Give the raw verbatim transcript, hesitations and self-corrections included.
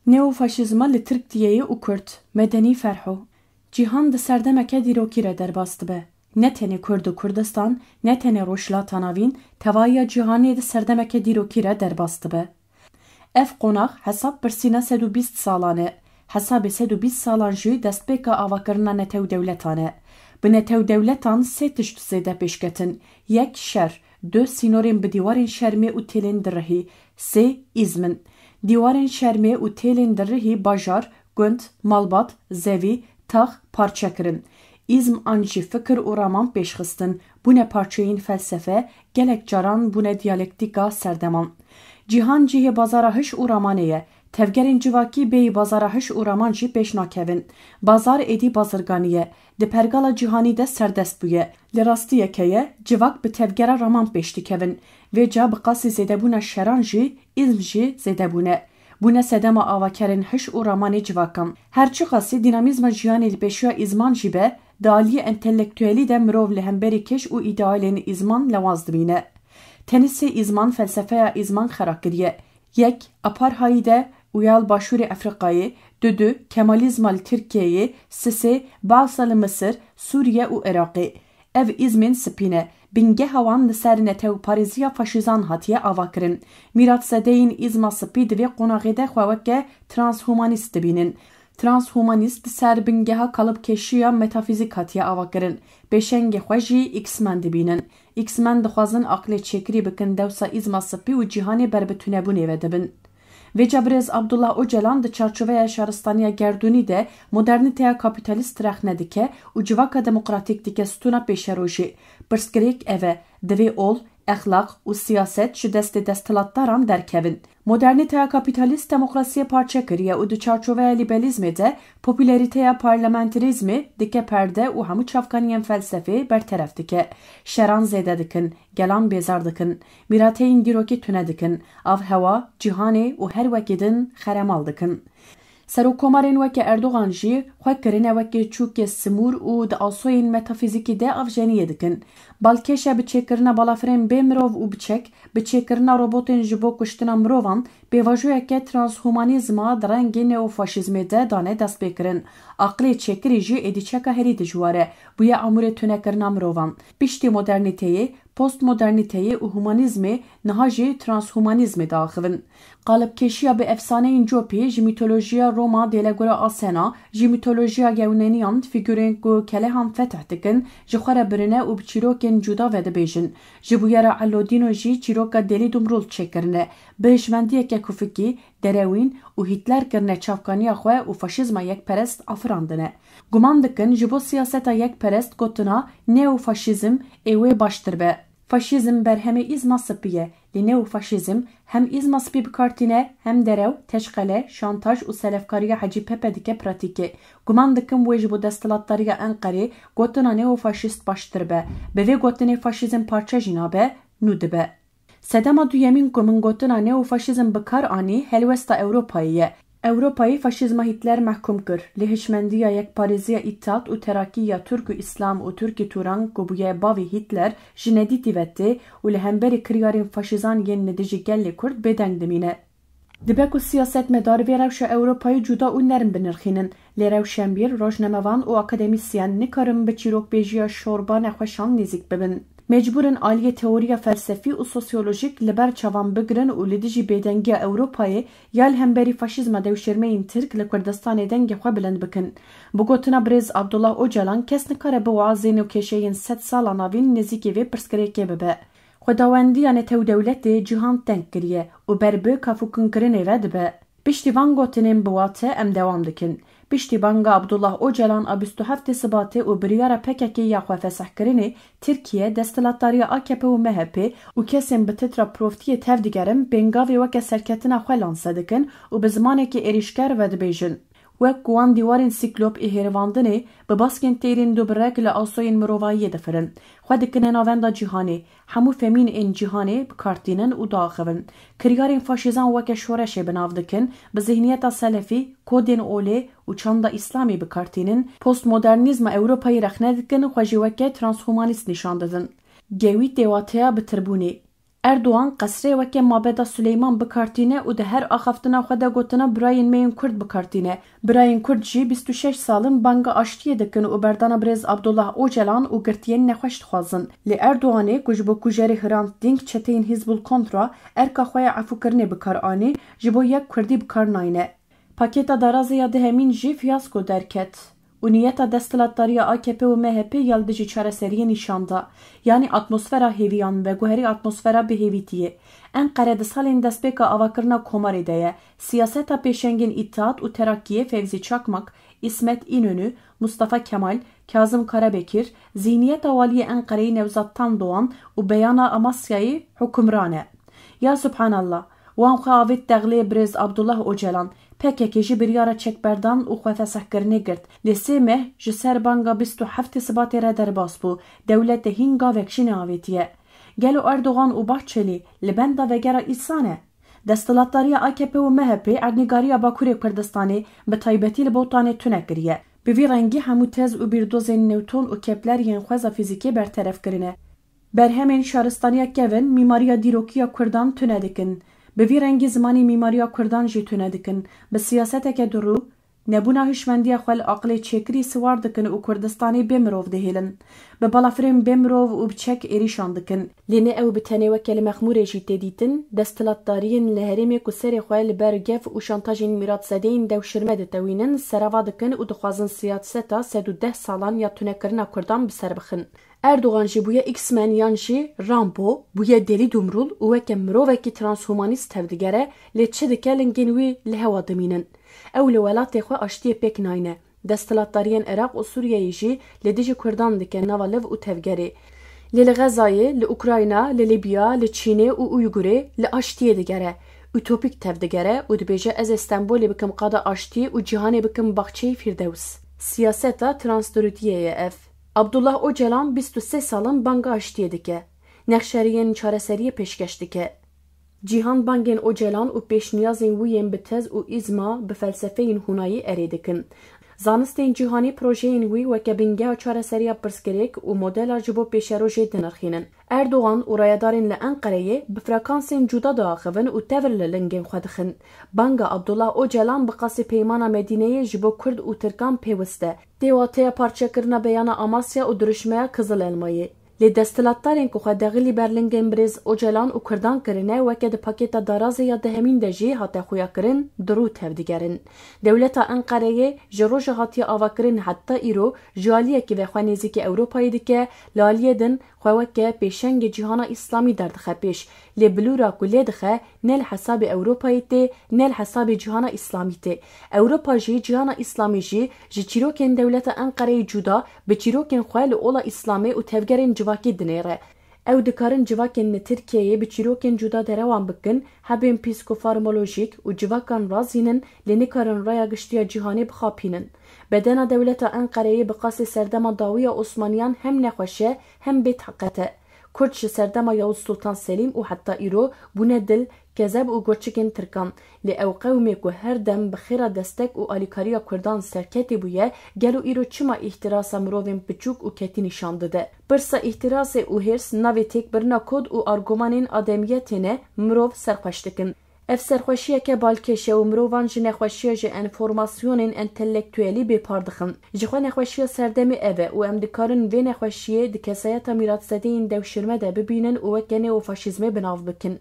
Neofaşîzma li Tirkiyeyê û Kurd, Medenî Ferho. Cîhan di serdemeke dîrokî re derbas dibe. Ne tenê Kurd û Kurdistan, ne tenê Rojhilata Navîn, tevahiya cîhanê di serdemeke dîrokî re derbas dibe. Ev qonax hesab pirsîna sed û bîst salan e. Hesabê sed û bîst salan jî destpêka avakirina netewdewletan e. Bi netewdewletan sê tişt zêde pêşketin. Yek şer, du sînorên bi dîwarên şermê û têlên dirihî, sê îzm in. Dîwarên şermê û têlên dirihî bajar, gund, malbat, zevî, tax parçe kirin. Îzm an jî fikir û raman pêşxistin, bûne parçeyên felsefe, gelek caran bûne diyalektîka serdeman. Cîhan cihê bazara hiş û ramanê ye. Tevgerên civakî bêyî bazara hiş û raman jî pêş nakevin. Bazar êdî bazirganî ye. Di pergala cîhanî de serdest bûye. Li rastiyeke ye, civak bi tevgera raman pêş dikevin. Vêca bi qasî zêdebûna şeran jî, îzm jî zêde bûne. Bûne sedema avakerên hiş û ramanê civakan. Her çiqasî dînamîzma jiyanê li pêşiya îzman jî be, di aliyê entelektuelî de mirov li hemberî kêş û îdealên îzman lewaz dibîne. Tenê sê îzman felsefeya îzman xera kiriye. Yek, apartheid e û ya li Başûrê Efrîqayê, dudu, Kemalîzma li Tirkiyeyê, sisê, Ba'sa li Misir, Sûriye û Iraqê. Ev îzmên spî ne. Bingeha wan li ser netewparêziya faşîzan hatiye avakirin. Mîratzedeyên îzma spî di vê qonaxê de xwe weke transhumanîst dibînin. Transhumanîst li ser bingeha kalibkêşiya metafîzîk hatiye avakirin. Pêşengê xwe jî X-Men dibînin. X-Men dixwazin aqilê çêkirî bikin dewsa îzma spî û cîhanê ber bi tunebûnê ve dibin. Vêca birêz Abdullah Ocalan di çarçoveya şaristaniya gerdûnî de modernîteya kapîtalîst rexne dike û civaka demokratîk dike stûna pêşerojê. Pirsgirêk ev e, divê ol, exlaq û siyaset ji destê desthilatdaran derkevin. Modernîteya kapîtalîst demokrasiyê parçe kiriye û di çarçoveya lîberalîzmê de popûlerîteya parlamenterîzmê dike perde û hemû çavkaniyên felsefê berteref dike. Şeran zêde dikin, gelan bêzar dikin, mîrateyên dîrokî tune dikin, avhewa, cîhanê û her wekî din xeremal dikin. Serokkomarên weke Erdogan jî xwe kirine weke çûkê simûr û di asoyên metafîzîkî de avjeniyê dikin. Balkêş e bi çêkirina balafirên bê mirov û bi çek, bi çêkirina robotên ji bo kuştina mirovan, pêvajoyeke transhumanîzma di rengê neofaşîzmê de dane destpêkirin. Aqilê çêkirî jî êdî çeka herî dijwar e, bûye amûrê tunekirina mirovan. Piştî modernîteyê, postmodernîteyê û humanîzmê niha jî transhumanîzmê diaxivin. Qalibkêşiya bi efsaneyên copî ji mîtolojiya Roma dêlegura Asena, ji mîtolojiya Yewneniyan fîgurên ku kelehan fetih dikin, ji xwe re birine û bi çîrokên cuda vedibêjin. Ji bûyera Ellodîno jî çîroka Delî Dumrul çêkirine. Bi hişmendiyeke kufikî, derewîn û Hîtler kirine çavkaniya xwe û faşîzma yekperest afirandine. Guman dikin ji bo siyaseta yekperest gotina neofaşîzm ê wê baştir be. Faşîzm berhemê îzma spî ye, lê neofaşîzm hem îzma spî bi kar tîne, hem derew, teşqele, şantaj û selefkariya Hecî Pepe dike pratîkê. Guman dikim wê ji bo desthilatdariya Enqerê gotina neofaşîst baştir be. Bi vê gotinê faşîzm parçe jî nabe, nû dibe. Sedema duyemîn ku min gotina neofaşîzm bi kar anî, helwesta Ewropayê ye. Ewropayê faşîzma Hîtler mehkûm kir, lê hişmendiya yekparêziya Îttihat û Terakî ya Tirk û Îslam û Tirkî Turan ku bûye bavê Hîtler ji nedîtî ve tê û li hemberî kiryarên faşîzan yên li dijî gelê Kurd bêdeng dimîne. Dibe ku siyasetmedar vê rewşa Ewropayê cuda û nerm binirxînin, lê rewşenbîr, rojnamevan û akademîsyen nikarin bi çîrokbêjiya şorba nexweşan nêzîk bibin. Mecbûr in aliyê teoriya felsefî û sosyolojîk li ber çavan bigirin û li dijî bêdengiya Ewropayê ya li hemberî faşîzma dewşêrmeyên Tirk li Kurdistanê dengê xwe bilind bikin. Bi gotina birêz Abdullah Ocalan, kes nikare biwaze nûkêşeyên sed sala navîn nêzîkî vê pirsgirêkê bibe. Xwedawendiya netewdewletê cîhan teng kiriye û ber bi kafûkinkirinê ve dibe. Piştî van gotinên bi wate em dewam dikin. Piştî banga Abdullah Ocalan a bîst û heftê Sibatê û biryara P K K ya xwe fesihkirinê, Tirkiye, desthilatdariya A K P û M H P û kesên bi titra proftiyê tevdigerin, pêngavê weke serketina xwe lanse dikin û bi zimanekî êrîşker vedibêjin. Wek ku wan dîwarên sîklop ê hêrivandinê bi baskên têrên dubirek li asoyên mirovayiyê difirin, xwe dikine navenda cîhanê, hemû femîn ên cîhanê bi kar tînin û diaxivin. Kiryarên faşîzan weke şoreşê bi nav dikin, bi zihniyeta selefî, kodên olê û çanda îslamê bi kar tînin, postmodernîzma Ewropayê rexne dikin, xwe jî weke transhumanîst nîşan didin. Gewî tê wateya bitirbûnê. Erdogan qesrê weke mabeda Suleyman bi kar tîne û di her axaftina xwe de gotina birayên me yên Kurd bi kar tîne. Birayên Kurd jî bîst û şeş sal in banga aştiyê dikin û berdana birêz Abdullah Ocalan û girtiyên nexweş dixwazin. Lê Erdoganê ku ji bo kujerê Hrant Dînk çeteyên Hizbul kontra erka xwe ya efûkirinê bi kar anî, ji bo yek Kurdî bi kar nayne. Pakêta darazê ya dihemîn jî fiyasko derket û niyeta desthilatdariya A K P û M H P ya li dijî çareseriyê nîşan da. Yanî atmosfera hêviyan veguherî atmosfera bihêvîtiyê. Enqere di salên destpêka avakirina komarê de ye. Siyaseta pêşengên Îttihat û Terakiyê Fevzî Çakmak, Îsmet Înönü, Mustafa Kemal, Kazim Karabekir, zîhniyeta waliyê Enqereyê Nevzat Tandoğan û beyana Amasyayê hukimran e. Ya subhanallah, wan xwe avêt texlê birêz Abdullah Ocalan, P K K jî biryara çekberdan û xwefesihkirinê girt. Lê sê meh ji ser banga bîst û heftê Sibatê re derbas bû. Dewletê hîn gavek jî neavêtiye. Gelo Erdogan û Bahçelî li benda vegera îsa ne? Desthilatdariya A K P û M H P erdnîgariya Bakurê Kurdistanê, bi taybetî li Botanê tune kiriye. Bi vî rengî hemû tez û bîrdozên newton û kepler yên xweza fîzîkê berteref kirine. Berhemên şaristaniya kevin mîmariya dîrokiya Kurdan tune dikin. Bi vî rengî zimanê mîmariya Kurdan jî tune dikin. Bi siyaseteke durû, nebûna hişmendiya xwe li aqilê çêkirî siwar dikin û Kurdistanê bê mirov dihêlin. Bi balafirên bê mirov û bi çek êrîşan dikin. Lê ne ew bi tenê weke li Mexmûrê jî tê dîtin, desthilatdariyên li herêmê ku serê xwe li ber gef û şantajên mîratsedeyên dewşirme ditewînin, serava dikin û dixwazin siyaseta sed û deh salan ya tunekirina Kurdan bi ser bixin. Erdogan jî bûye X-Men yan jî Rambo, bûye delî dumrûl û weke mirovekî transhumanîst tevdigere, lê çi dike lingên wî li hewa dimînin. Ew li welatê xwe aştiyê pêk nayne. Desthilatdariyên Iraq û Sûriyeyê jî li dijî Kurdan dike nava liv û tevgerê. Lê li Xezayê, li Ukrayna, li Libya, li Çînê û Uygurê li aştiyê digere. Utopîk tevdigere û dibêje, ez ê Stenbolê bikim qada aştî û cîhanê bikim baxçeyî Fîrdews. Siyaseta transdurûtiyê ye ev. Abdullah Ocalan bîst û sê sal in banga aştiyê dike. Nexşeriyên çareseriyê pêşkeş dike. Cîhan bangên Ocalan û pêşniyazên wî yên bi tez û îzma, bi felsefeyên hûnayî erê dikin. Zanistên cîhanî projeyên wî weke bingeha çareseriya pirsgirêk û modela ji bo pêşerojê dinirxînin. Erdogan û rayedarên li Enqereyê bi frekansên cuda diaxivin û tevir li lingên xwe dixin. Banga Abdullah Ocalan bi qasî Peymana Medîneyê ji bo Kurd û Tirkan pêwist e. Tê wateya parçekirina beyana Amasya û dirûşmeya Kizil Elmayê. Lê desthilatdarên ku xwe dexilî ber lingên birêz Ocalan û Kurdan kirine, weke di pakêta darazê ya dehemîn de jî hate xuyakirin, di rû tevdigerin. Dewleta Enqereyê ji roja hatiye avakirin heta îro ji aliyekî ve xwe nêzîkî Ewropayê dike, li aliyê din xwe weke pêşengê cîhana Îslamî derdixe pêş. Lê bilûra ku lê dixe ne li hesabê Ewropayê tê, ne li hesabê cîhana Îslamî tê. Ewropa jî, cîhana Îslamî jî ji çîrokên dewleta Enqereyê cuda, bi çîrokên xwe li ola Îslamê û tevgerên civakî dinêre. Ew dikarin civakên li Tirkiyeyê bi çîrokên cuda derewan bikin, hebên psîkofarmolojîk û civakan razînin, lê nikarin raya giştî ya cîhanê bixapînin. Bedena dewleta Enqereyê bi qasê serdema dawî ya Osmaniyan hem nexweş e, hem bêteqet e. Kurd ji serdema Yavuz Sultan Selîm û heta îro bûne dil, kezeb û goçikên Tirkan. Lê ew qewmê ku her dem bi xêra destek û alîkariya Kurdan serketî bûye, gelo îro çima îhtirasa mirovên piçûk û ketî nîşan dide? Pirsa îhtirasê û hêrs navê têkbirina kod û argûmanên ademiyetê ne, mirov serxweş dikin. Ev serxweşiyeke balkêş e û mirovan ji nexweşiya ji enformasyonên entelektuelî bêpar dixin. Jixwe nexweşiya serdemê ev e û em dikarin vê nexweşiyê di kesayeta mîratsedeyên dewşirme de bibînin û weke neofaşîzmê bi nav bikin.